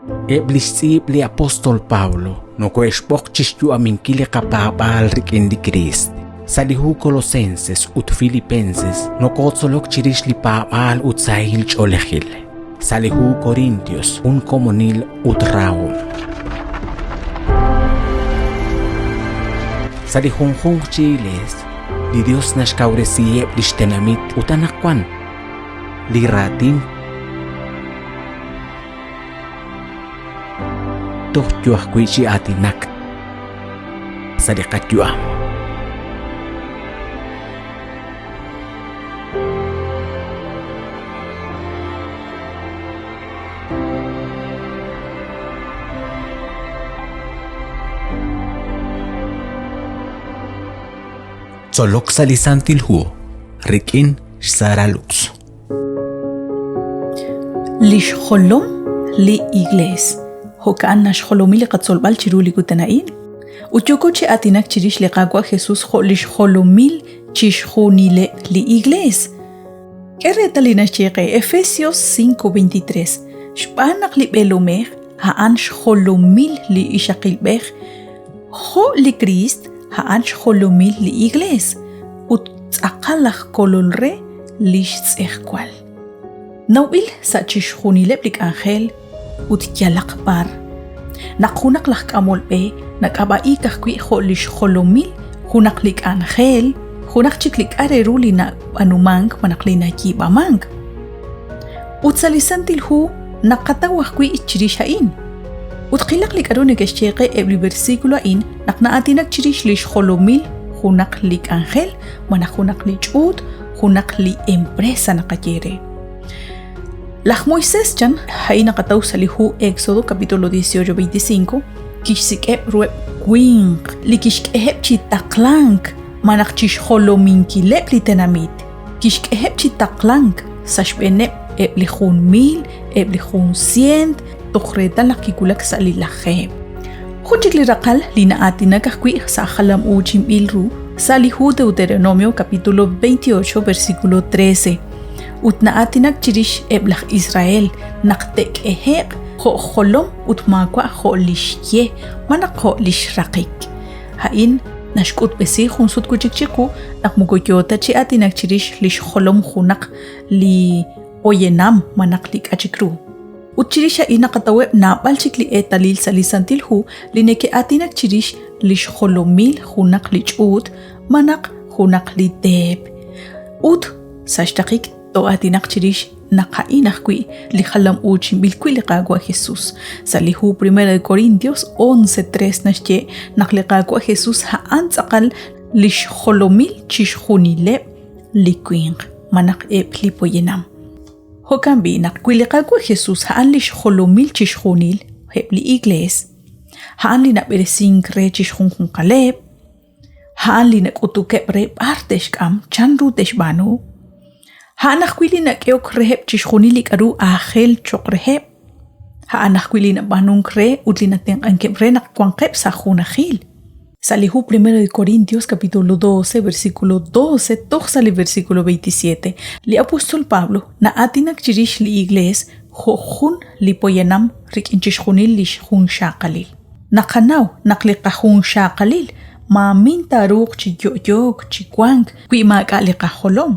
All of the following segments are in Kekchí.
Eb' li xtz'iib' li apóstol Pablo nokohe'xb'oq chi xyu'aminkil li qapaab'aal rik'in li Kriist. Sa' li hu Colosenses ut Filipenses nokotzolok chirix li paab'aal ut sahil ch'oolejil. Sa' li hu Corintios jun komonil ut rahom. Sa' li junjunq chi iglees, li Dios naxkawresiheb' lix tenamit ut anaqwan li raatin toj yo ajwi' chi aatinak sa' li qayu'am. Tzolok sa' li Santil Hu rik'in xSara Lux. Lix jolom li Iglees. Jo'kan naxjolomi li qatzolb'al chiru li kutan a'in. Ut yooko chi aatinak chirix li Qaawa' Jesus jo' lix jolomil chixjunileb' li Iglees. K'e reetal li naxye qe Efesios 5:23, xb'aan naq li b'eelomej a'an xjolomil li ixaqilb'ej jo' li Kriist a'an xjolomil li Iglees ut tz'aqal aj kolol re li xtz'ejwal. Nawb'il sa' chixjunileb' li k'anjel ut yalaq b'ar naq junaq laj k'amol b'e nak'ab'a'iik ajwi' jo' li xjolomil junaq li k'anjel, junaq chik li k'a' re ru li nab'anumank malaj li nayiib'amank. Ut sa' li Santil Hu naqataw ajwi' chirix a'in. Ut qilaq li k'aru neke'xye qe eb' li versículo a'in naq na'aatinak chirix li xjolomil junaq li k'anjel malaj junaq li ch'uut, junaq li empresa naqaye re. Laj Moisés chan, a'in naqataw sa' li hu Éxodo capítulo 18, 25, kixsik'eb' ruheb' winq li kixk'eheb' chi taqlank malaj chi xjolominkileb' li tenamit. Kixk'eheb' chi taqlank sa' xb'eeneb' eb' li 1,000, eb' li jun sieent, toj reetal naq kiwulak sa' li lajeeb'. Jun chik li raqal li na'aatinak ajwi' sa' jalam-uuchinb'il ru sa' li hu Deuteronomio capítulo 28 versículo 13. Ut na'aatinak chirix eb' laj Israel naq te'k'ehe'q jo' jolom ut maawa' jo' li xye malaj jo' li xraqik. A'in naxk'utb'esi jun sut wi' chik chiqu naq moko yoo ta chi aatinak chirix li xjolom junaq li poyanam malaj li k'a chik ru. Ut chirix a'in naqataweb' naab'al chik li eetalil sa' li Santil Hu li neke'aatinak chirix li xjolomil junaq li ch'uut malaj junaq li teep. Ut Sa' xraqik too'aatinaq chirix naq a'in ajwi' li jalam-uuchinb'il wi' li Qaawa' Jesus. Sa' li hu Primera de Corintios 11:3 naxye naq li Qaawa' Jesus a'an tz'aqal li xjolomil chixjunileb' li winq, malaj eb' li poyanam. Jo'kan b'i' naq wi li Qaawa' Jesus a'an li xjolomil chixjunil eb' li Iglees, a'an li nab'eresink re chixjunjunqaleb', A'an li nak'utukeb' re b'ar te'xk'am, chanru te'xb'aanu. A'an ajwi' li nak'ehok reheb' chixjunil li k'aru aajel cho'q reheb'. A'an ajwi' li nab'aanunk re ut li natenq'ankeb' re naq wanqeb' sa' junajil. Sa' li hu Primero de Corintios capítulo 12 versículo 12 toj sa' li versículo 27, li apóstol Pablo na'aatinak chirix li Iglees jo' jun li poyanam rik'in chixjunil li xjunxaqalil. Naqanaw naq li qajunxaqalil maamin taaruuq chi yo'yook chi wank wi maak'a' li qajolom.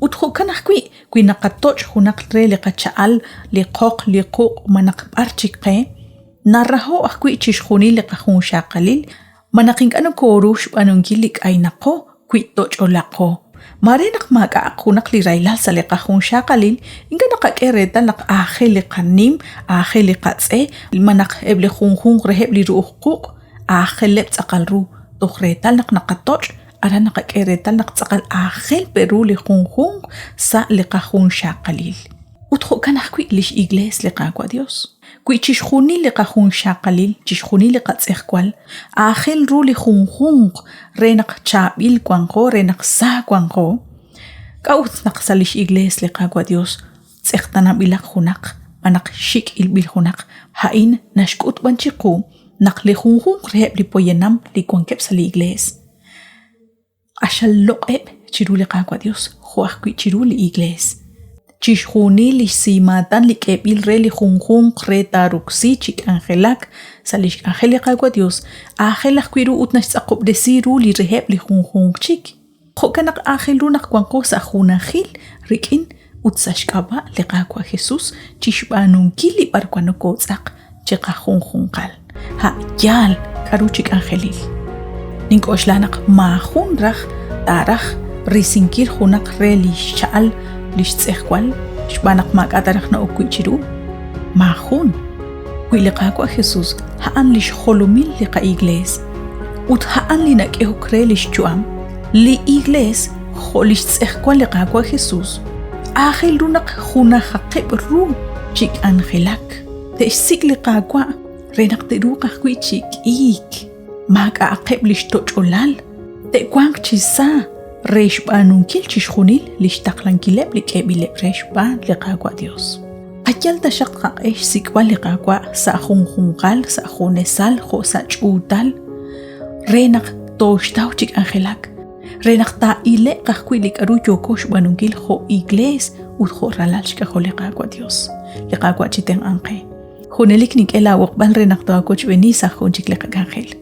Ut jo'kan ajwi' wi naqatoch' junaq re li qacha'al, li qoq, li quq' malaj b'ar chik qe, naraho' ajwi' chixjunil li qajunxaqalil malaj ink'a' nokooru xb'aanunkil li k'aynaqo wi toch'olaqo. Maare naq maak'a'aq junaq li rahilal sa' li qajunxaqalil, ink'a' naqak'e reetal naq aajel li qanim, aajel li qatz'e, malaj eb' li junjunq reheb' li ru'uj quq' aajeleb' tz'aqal ru, toj reetal naq naqatoch', aran naqak'e reetal naq tz'aqal aajel pe ru li junjunq sa' li qajunxaqalil. Ut jo'kan ajwi' lix Iglees li Qaawa' Dios. Wi chixjunil li qajunxaqalil, chixjunil li qatz'ejwal, aajel ru li junjunq re naq chaab'il wanqo, re naq sa wanqo, k'a'ut naq sa' lix Iglees li Qaawa' Dios tz'eqtaananb'ilaq junaq malaj xik' ilb'il junaq? A'in naxk'ut b'an chiqu naq li junjunq reheb' li poyanam li wankeb' sa' li Iglees Q'axal loq'eb' chiru li Qaawa' Dios jo' ajwi' chiru li Iglees. Chixjunil li xsimaatan li k'eeb'il re li junjunq re taaroksi chi k'anjelak sa' lix k'anjel li Qaawa' Dios, aajel ajwi' ru ut naxtz'aqob'resi ru li reheb' li junjunq chik. Jo'kan naq aajel ru naq wanqo sa' junajil rik'in ut sa' xk'ab'a' li Qaawa' Jesus chi xb'aanunkil li b'arwan nokootz'aq chiqajunjunqal, a' yaal k'aru chi k'anjelil. Nink'oxla naq maajun raj taaraj risinkil junaq re li xcha'al li xtz'ejwal xb'aan naq maak'a' ta raj na'ok wi' chiru. Maajun. Wi li Qaawa' Jesus a'an li xjolomil li qa'Iglees ut a'an li nak'ehok re li xyu'am, li Iglees jo' li xtz'ejwal li Qaawa' Jesus, aajel ru naq junajaqeb' ru chi k'anjelak. Te'xsik' li Qaawa' re naq te'ruuq ajwi' chi k'iik. Maak'a'aqeb' li xtoch'olal, te'wanq chi sa re xb'aanunkil chixjunil li xtaqlankileb' li k'eeb'ileb' re xb'aan li Qaawa' Dios. Qayal taxaq qaq'e xsik'b'al li Qaawa' sa' junjunqal, sa' junesal jo' sa' ch'uutal, re naq tooxtaw chi k'anjelak, re naq taa'ile'q ajwi' li k'aru yooko xb'aanunkil jo' iglees ut jo' ralal xk'ajol li Qaawa' Dios. Li Qaawa' chitenq'anq qe. Junelik nink'e laab'oqb'al re naq toowochb'eeni sa' jun chik li qak'anjel.